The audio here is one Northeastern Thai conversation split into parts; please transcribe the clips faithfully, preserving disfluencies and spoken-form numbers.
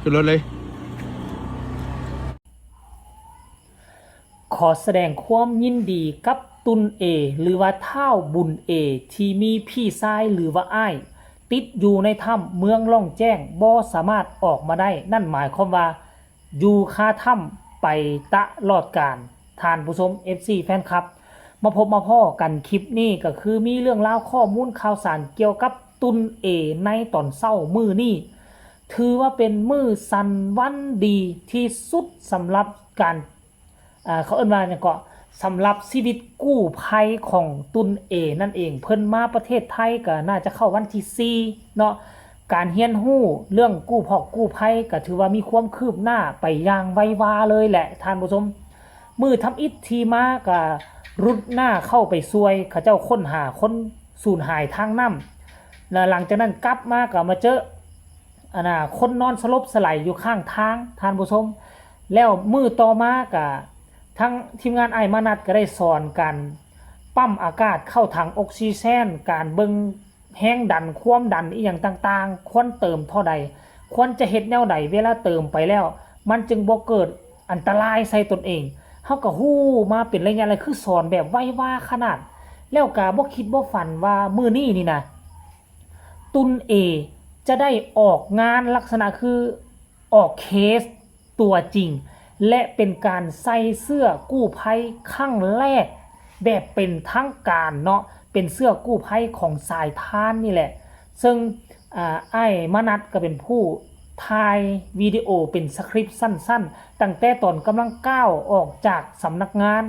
ขึ้นรถเลย ขอแสดงความยินดีกับตุนเอ หรือว่าท้าวบุญเอ ที่มีพี่ชายหรือว่าอ้าย ติดอยู่ในถ้ำเมืองล่องแจ้งบ่สามารถออกมาได้ นั่นหมายความว่าอยู่คาถ้ำไปตลอดกาล ท่านผู้ชม เอฟซี แฟนคลับ มาพบมาพ้อกันคลิปนี้ก็คือมีเรื่องราวข้อมูลข่าวสารเกี่ยวกับตุนเอ ในตอนเช้ามื้อนี้ ถือว่าเป็นมื้อสันวันดีที่สุดสำหรับการ อ่า เขาเอิ้นว่าหยังเกาะ สำหรับชีวิตกู้ภัยของตุนเอนั่นเอง เพิ่นมาประเทศไทยก็น่าจะเข้าวันที่สี่เนาะ การเรียนรู้เรื่องกู้พอกกู้ภัยก็ถือว่ามีความคืบหน้าไปอย่างไววาเลยแหละท่านผู้ชม มื้อทำอิฐที่มาก็รุดหน้าเข้าไปช่วยเขาเจ้าค้นหาคนสูญหายทางน้ำ แล้วหลังจากนั้นกลับมาก็มาเจอ อันน่ะ คนนอนสลบสลายอยู่ข้างทางท่านผู้ชม แล้วมื้อต่อมาก็ทั้งทีมงานอ้ายมานัดก็ได้สอนการปั๊มอากาศเข้าถังออกซิเจน การเบิ่งแรงดันความดันอีหยังต่างๆ ควรเติมเท่าใด ควรจะเฮ็ดแนวใดเวลาเติมไปแล้ว มันจึงบ่เกิดอันตรายใส่ตนเอง เฮาก็ฮู้มาเป็นระยะเลย คือสอนแบบไววาขนาด แล้วก็บ่คิดบ่ฝันว่ามื้อนี้นี่นะ ตุนเอ จะได้ออกงานลักษณะคือออกเคสตัวจริง และเป็นการใส่เสื้อกู้ภัยครั้งแรกแบบเป็นทางการเนาะ เป็นเสื้อกู้ภัยของสายทานนี่แหละ ซึ่ง อ่า อ้ายมานัดก็เป็นผู้ถ่ายวิดีโอเป็นสคริปต์สั้นๆ ตั้งแต่ตอนกำลังก้าวออกจากสำนักงาน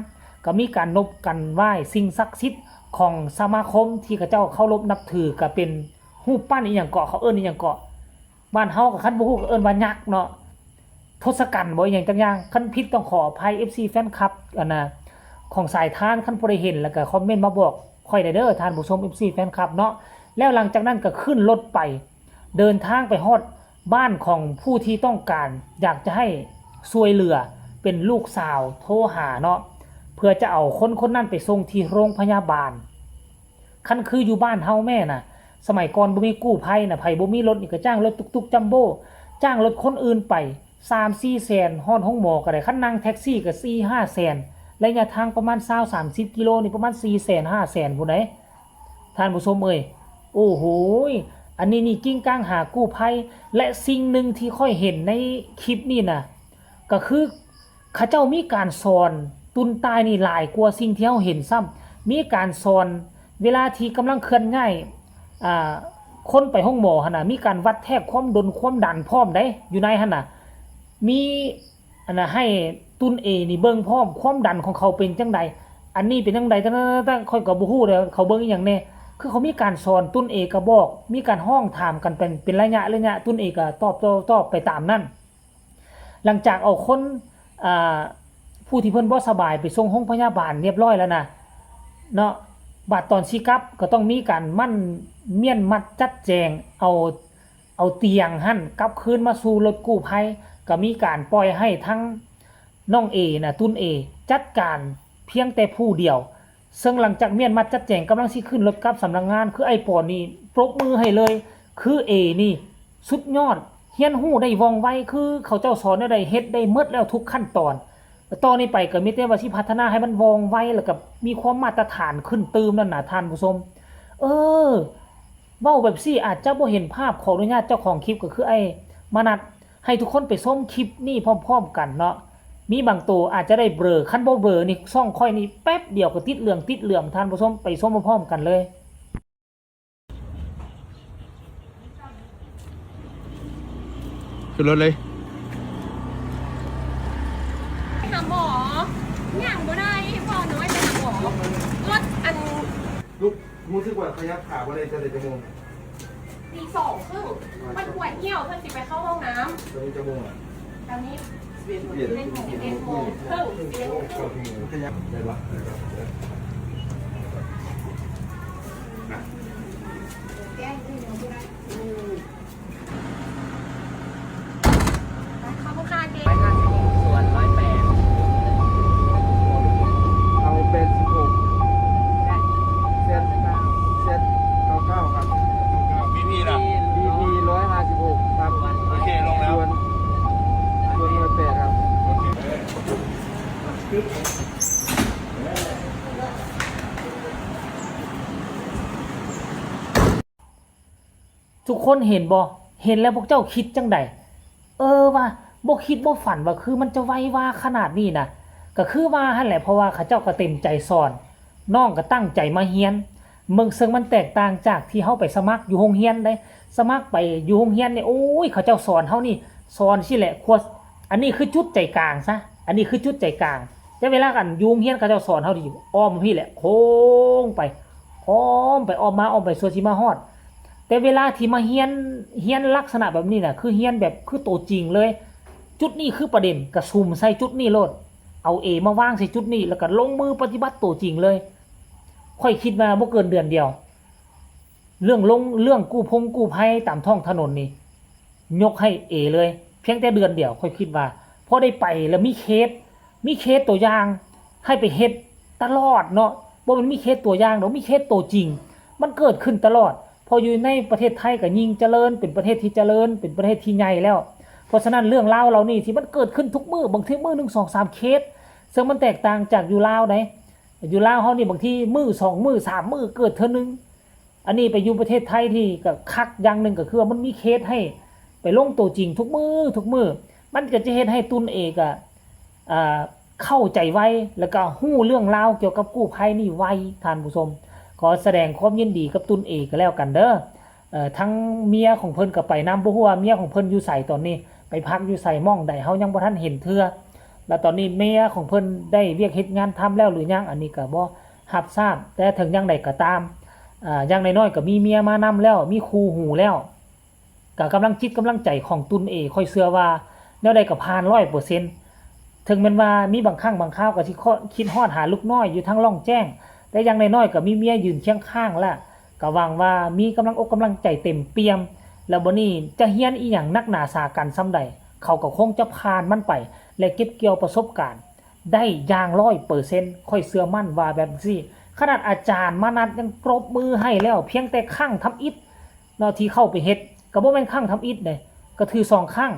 ก็มีการนบกันไหว้สิ่งศักดิ์สิทธิ์ของสมาคมที่เขาเจ้าเคารพนับถือ ก็เป็นรูปปั้นอีหยังเกาะ เขาเอิ้นอีหยังเกาะ บ้านเฮาก็คันบ่ฮู้ก็เอิ้นว่ายักษ์เนาะ ทศกัณฐ์บ่อีหยังจักอย่าง คันผิดต้องขออภัย เอฟซี แฟนคลับ อันน่ะ ของสายทาน คันผู้ใดเห็นแล้วก็คอมเมนต์มาบอกข้อยได้เด้อ ท่านผู้ชม เอฟซี แฟนคลับเนาะ แล้วหลังจากนั้นก็ขึ้นรถไป เดินทางไปฮอดบ้านของผู้ที่ต้องการ อยากจะให้ช่วยเหลือ เป็นลูกสาวโทรหาเนาะ เพื่อจะเอาคนคนนั้นไปส่งที่โรงพยาบาล คันคืออยู่บ้านเฮาแม่น่ะ สมัยก่อนบ่มีกู้ภัยน่ะ ไผบ่มีรถนี่ก็จ้างรถตุ๊กๆ จัมโบ้ จ้างรถคนอื่นไป สามสี่แสน ฮอดโรงหมอก็ได้ คันนั่งแท็กซี่ก็สี่ห้าแสน ระยะทางประมาณซาวสามสิบกิโลนี่ประมาณสี่แสนห้าแสนพุ้นเด้ ท่านผู้ชมเอ้ย โอ้โหย อันนี้นี่กิ้งก้างหากู้ภัย และสิ่งหนึ่งที่ข้อยเห็นในคลิปนี่น่ะ ก็คือเขาเจ้ามีการสอนตุนตายนี่หลายกว่าสิ่งที่เฮาเห็นซ้ำ มีการสอนเวลาที่กำลังเคลื่อนย้าย อ่า คนไปโรงหมอหั่นน่ะ มีการวัดแทกความดนความดันพร้อมเด้ อยู่ในหั่นน่ะ มี อันน่ะ ให้ตุนเอนี่เบิ่งพร้อม ความดันของเขาเป็นจั่งใด อันนี้เป็นจั่งใด ตั้งๆๆๆ ข้อยก็บ่ฮู้เด้อ เขาเบิ่งอีหยังแน่ คือเขามีการสอน ตุนเอก็บอก มีการฮ้องถามกันเป็น เป็นระยะๆ ตุนเอก็ตอบ ตอบ ตอบไปตามนั้น หลังจากเอาคน อ่า ผู้ที่เพิ่นบ่สบายไปส่งโรงพยาบาลเรียบร้อยแล้วนะ เนาะ บัดตอนสิกลับก็ต้องมีการมั่นเมียนมัดจัดแจง เอา เอาเตียงหั่นกลับคืนมาสู่รถกู้ภัย ก็มีการปล่อยให้ทั้งน้องเอน่ะ ตุนเอ จัดการเพียงแต่ผู้เดียว ซึ่งหลังจากเมียนมัดจัดแจงกำลังสิขึ้นรถกลับสำนักงาน คืออ้ายปอนนี่ปรบมือให้เลย คือเอนี่สุดยอด เรียนรู้ได้ว่องไว คือเขาเจ้าสอนแนวใดเฮ็ดได้หมดแล้วทุกขั้นตอน ต่อนี้ไปก็มีแต่ว่าสิพัฒนาให้มันว่องไว แล้วก็มีความมาตรฐานขึ้นตื่มนั่นน่ะท่านผู้ชม เออ เว้าแบบซี่อาจจะบ่เห็นภาพ ขออนุญาตเจ้าของคลิปก็คือไอ้มานัด ให้ทุกคนไปชมคลิปนี้พร้อมๆกันเนาะ มีบางโตอาจจะได้เบลอ คันบ่เบลอนี่ช่องข้อยนี่แป๊บเดียวก็ติดเหลืองติดเหลือง ท่านผู้ชมไปชมพร้อมๆกันเลย ขึ้นรถเลย ไปหาหมอ ย่างบ่ได้ ให้พ่อน้อยไปหาหมอ รถอัน ลูกรู้สึกว่าขยับขาบ่ได้จะได้จักโมง ตีสองครึ่ง มันปวดเยี่ยวเพื่อนสิไปเข้าห้องน้ำ จะได้จักโมงอ่ะ ตอนนี้ เปลี่ยน เป็นหกเอ็ดโมงครึ่งสิบเอ็ดโมงครึ่ง ขยับได้ปะ แก้ที่ยังไม่ได้อืมขอบคุณค่ะเจ๊ ร้อยห้าสิบหกส่วนร้อยแปด เอาเป็นสิบหกเซตเซตเก้าเก้าครับ พีพีนะ พีพีร้อยห้าสิบหกครับ โอเค ลงแล้ว ส่วน ทุกคนเห็นบ่ เห็นแล้วพวกเจ้าคิดจั่งใด เออว่าบ่คิดบ่ฝันว่าคือมันจะไววาขนาดนี้นะ ก็คือว่าหั่นแหละ เพราะว่าเขาเจ้าก็เต็มใจสอน น้องก็ตั้งใจมาเฮียน เบิ่งเซิงมันแตกต่างจากที่เฮาไปสมัครอยู่โรงเรียนเด้ สมัครไปอยู่โรงเรียนนี่ โอ้ย เขาเจ้าสอนเฮานี่ สอนซี้แหละ ครัว อันนี้คือจุดใจกลางซะ อันนี้คือจุดใจกลาง แต่เวลากันอยู่โรงเรียนเขาเจ้าสอนเฮาดี อ้อมพี้แหละ โค้งไป อ้อมไปอ้อมมาอ้อมไป ซั่วสิมาฮอด แต่เวลาที่มาเฮียน เฮียนลักษณะแบบนี้น่ะ คือเฮียนแบบคือโตจริงเลย จุดนี้คือประเด็น กะสุมใส่จุดนี้โลด เอา A มาวางใส่จุดนี้ แล้วก็ลงมือปฏิบัติโตจริงเลย ข้อยคิดว่าบ่เกินเดือนเดียว เรื่องลง เรื่องกู้พงกู้ภัยตามท้องถนนนี่ ยกให้ A เลย เพียงแต่เดือนเดียว ข้อยคิดว่า พอได้ไปแล้วมีเคส มีเคสตัวอย่าง ให้ไปเฮ็ดตลอดเนาะ บ่แม่นมีเคสตัวอย่างดอก มีเคสโตจริง มันเกิดขึ้นตลอด พออยู่ในประเทศไทยก็ยิ่งเจริญ เป็นประเทศที่เจริญ เป็นประเทศที่ใหญ่แล้ว เพราะฉะนั้นเรื่องราวเหล่านี้ที่มันเกิดขึ้นทุกมื้อ บางทีมื้อหนึ่งสองสามเคส ซึ่งมันแตกต่างจากอยู่ลาวได๋ อยู่ลาวเฮานี่บางทีมื้อสองมื้อสามมื้อเกิดเทื่อหนึ่ง อันนี้ไปอยู่ประเทศไทยที่ก็คักอย่างหนึ่งก็คือว่ามันมีเคสให้ไปลงโตจริงทุกมื้อทุกมื้อ มันก็จะเฮ็ดให้ตุนเอกอะ อ่า เข้าใจไว แล้วก็ฮู้เรื่องราวเกี่ยวกับกู้ภัยนี่ไว ท่านผู้ชม ขอแสดงความยินดีกับตุนเอกก็แล้วกันเด้อ เอ่อ ทั้งเมียของเพิ่นก็ไปนำ บ่ฮู้ว่าเมียของเพิ่นอยู่ไสตอนนี้ ไปพักอยู่ไสหม่องใด เฮายังบ่ทันเห็นเทื่อ แล้วตอนนี้เมียของเพิ่นได้เวียกเฮ็ดงานทำแล้วหรือยัง อันนี้ก็บ่รับทราบ แต่ถึงอย่างใดก็ตาม อ่า อย่างน้อยๆก็มีเมียมานำแล้ว มีคู่หูแล้ว ก็กำลังจิตกำลังใจของตุนเอก ข้อยเชื่อว่าแนวใดก็ผ่านร้อยเปอร์เซ็นต์ ถึงแม้นว่ามีบางครั้งบางคราวก็สิคิดฮอดหาลูกน้อยอยู่ทางล่องแจ้ง แต่อย่างน้อยๆก็มีเมียยืนเคียงข้างละ ก็หวังว่ามีกำลังอกกำลังใจเต็มเปี่ยม แล้วบัดนี้จะเฮียนอีหยังนักหนาสากันส่ำใด เขาก็คงจะผ่านมันไป และเก็บเกี่ยวประสบการณ์ได้อย่างร้อยเปอร์เซ็นต์ ข้อยเชื่อมั่นว่าแบบซี่ ขนาดอาจารย์มานัดยังปรบมือให้แล้ว เพียงแต่ครั้งทำอิฐเนาะที่เข้าไปเฮ็ด ก็บ่แม่นครั้งทำอิฐเด้ ก็ถือสองครั้ง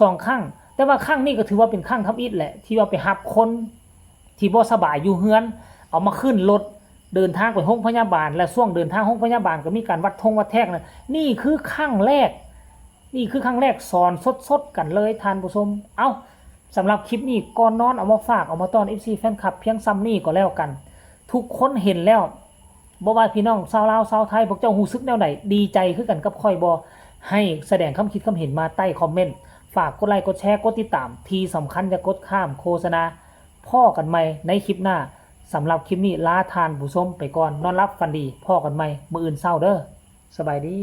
สองครั้ง แต่ว่าครั้งนี้ก็ถือว่าเป็นครั้งทำอิฐแหละ ที่ว่าไปรับคนที่บ่สบายอยู่เฮือน เอามาขึ้นรถ เดินทางไปโรงพยาบาล และช่วงเดินทางโรงพยาบาลก็มีการวัดทงวัดแทกนะ นี่คือครั้งแรก นี่คือครั้งแรก สอนสดๆกันเลยท่านผู้ชม เอ้า สำหรับคลิปนี้ก่อนนอนเอามาฝาก เอามาต้อน เอฟซี แฟนคลับเพียงส่ำนี้ก็แล้วกัน ทุกคนเห็นแล้ว บ่ว่าพี่น้องชาวลาวชาวไทย พวกเจ้ารู้สึกแนวใด ดีใจคือกันกับข้อยบ่ ให้แสดงความคิดความเห็นมาใต้คอมเมนต์ ฝากกดไลค์กดแชร์กดติดตาม ที่สำคัญอย่ากดข้ามโฆษณา พ้อกันใหม่ในคลิปหน้า สำหรับคลิปนี้ลาท่านผู้ชมไปก่อน นอนหลับฝันดี พ้อกันใหม่มื้ออื่นเช้าเด้อ สบายดี